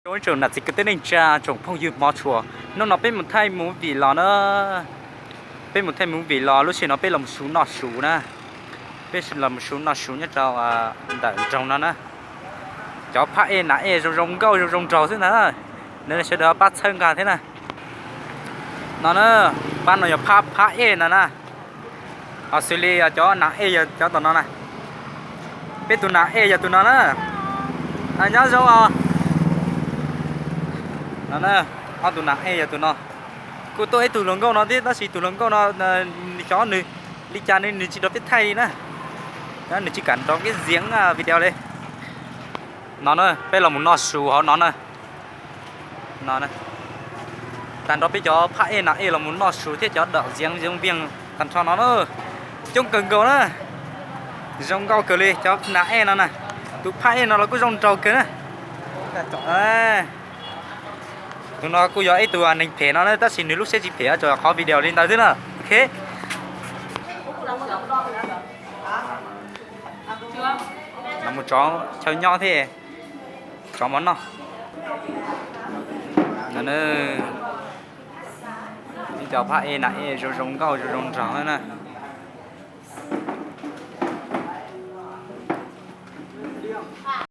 Zoo ib tsoom nam txiv kwv tij neej tsa, tsoom phooj ywg hmov tshua, hnub no peb mus thaij movie los na. Peb mus thaij movie los, lub sij hawm no peb los su noj su na. Peb los mus su noj su nyob rau ntawm nroog no na. Cov phab ej nas ej zoo zoo nkauj zoo zoo nraug xwb ntag. Sawv daws pab txhawb nqa thiab na. No na, pab no yog phab phab ej no na. Ho xws li cov nas ej yog cov tom no na. Peb tus nas ej yog tus no na. Nyob zoo os. No, ob tus nas ej yog tus no. Kuj tuaj ib tug hluas nkauj no thiab, tab sis tus hluas nkauj no xyov nws li cas nws tsis nrog peb thaij li na. Nws tsis kam nrog peb ziv video li. No na, peb los mus noj su hauv no na. Tag nrho peb cov phab ej nas ej los mus noj su thiab cov dawm ziv zoo viag tag nrho no na. Coob kawg nkaus na. Zoo nkauj kawg li cov nas ej no na. Tus phab ej no los kuj zoo nraug kawg na. Tus no kuj yog ib tug neeg phem no na, tab sis nws lub siab tsis phem, tsuas qhov video li ntawd xwb na. Ok. Los mus tsov chaw nyob thiab, tsov mov noj. Ib cov phab ej nas ej zoo zoo nkauj zoo zoo nraug na.